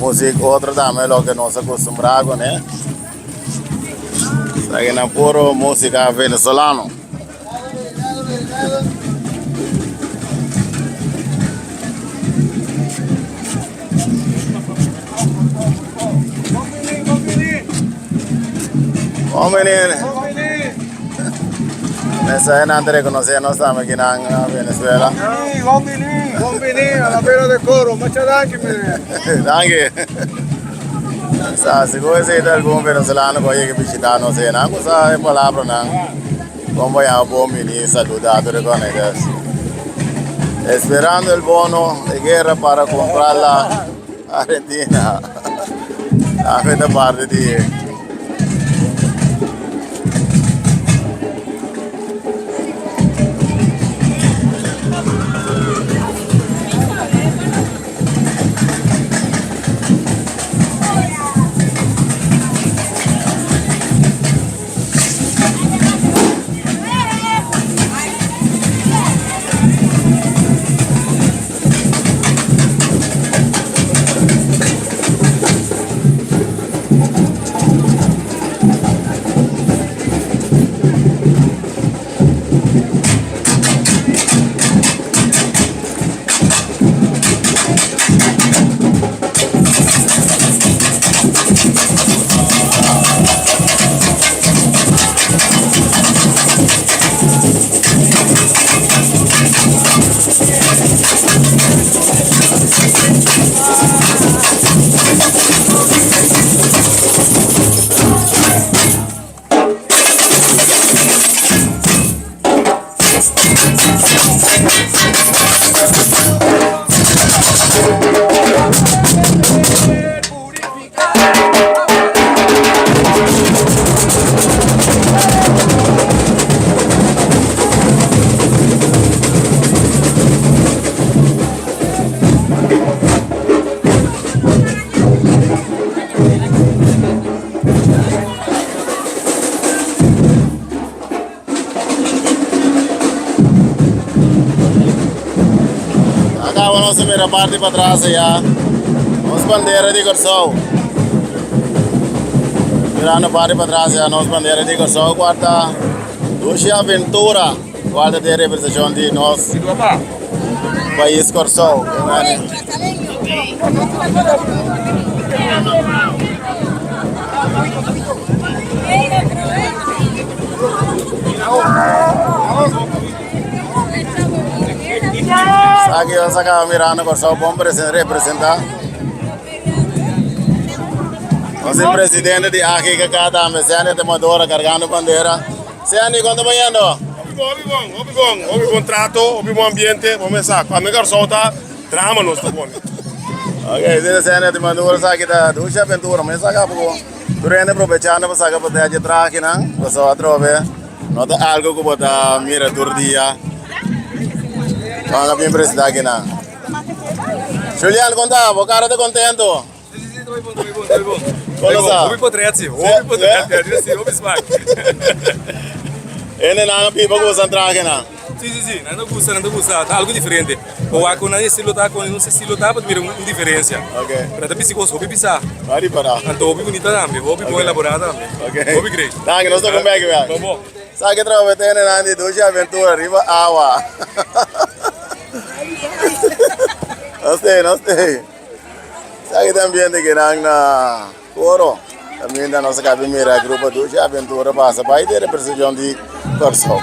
Muzik otro tambe loke nos a kustumbrá kuné. Esaki nan puro músika venezolano. Bon bini. Mensahe nan ta rekonosé nos tambe aki nan na Venezuela. Bon bini, bon bini a la vera de coro. Mucha danki, meneer. Danki. Sa, sigur esei ta algun venezolano ku a yega bishita nos ei. Nan ku sa e palabranan kon bo yama bon bini, saluda tur e kos ei. Esperando el bono de guerra para comprar la Argentina. Tambe ta parti di. Acaba nos mira parti patras allá. Nos bandera di Kòrsou. Mirando parti patras allá, nos bandera di Kòrsou kuarta Dushi Aventura. Kual ta den representashon di nos pais Kòrsou. Aki nos a kaba mirando Kòrsou bon representá. Nos tin presidente di AGKK tambe, Sandy Temadora, kargando bandera. Sandy, kon ta bayendo? Hopi bon, hopi bon, hopi bon, hopi bon trato, hopi bon ambiente, bo mester sa, cuando Kòrsou ta drama nos ta pone. Ok, si ta Sandy Temadora sa ki ta dushi aventura, mi sa kaba ku tur hende aprovechando pa saka pa dje trahenan, pasobra atrobe no ta algo ku bo ta mira tur dia. Nan a bin presenta akinan. Julian, kon ta? Bo kara ta kontento? Si, si, si, ta bai bon, ta bai bon, ta bai bon. Kon lo sa? Hopi potret si, hopi potret, si, hopi smak. Hendenan a biba ku boso traha akinan? Si, si, si, nan ta gusta, nan ta gusta, ta algo diferente. Bo wak ku nan estilo ta ku nos estilo ta, bo ta mira un diferensia. Ok. Pero ta bisti kos hopi pisá. Bo a ripará. Anto hopi bunita tambe, hopi bon elaborá tambe. Ok. Hopi great. Danki, nos ta kon bek bek. Bon, bon. Sa ke trabou tene nan di Dushi Aventura riba awa. Nos te, nos te. Sa ke ta ambiente ke nan na Coro. Caminda nos a kabi mira grupo Dushi Aventura pasa bai di representacion di Kòrsou.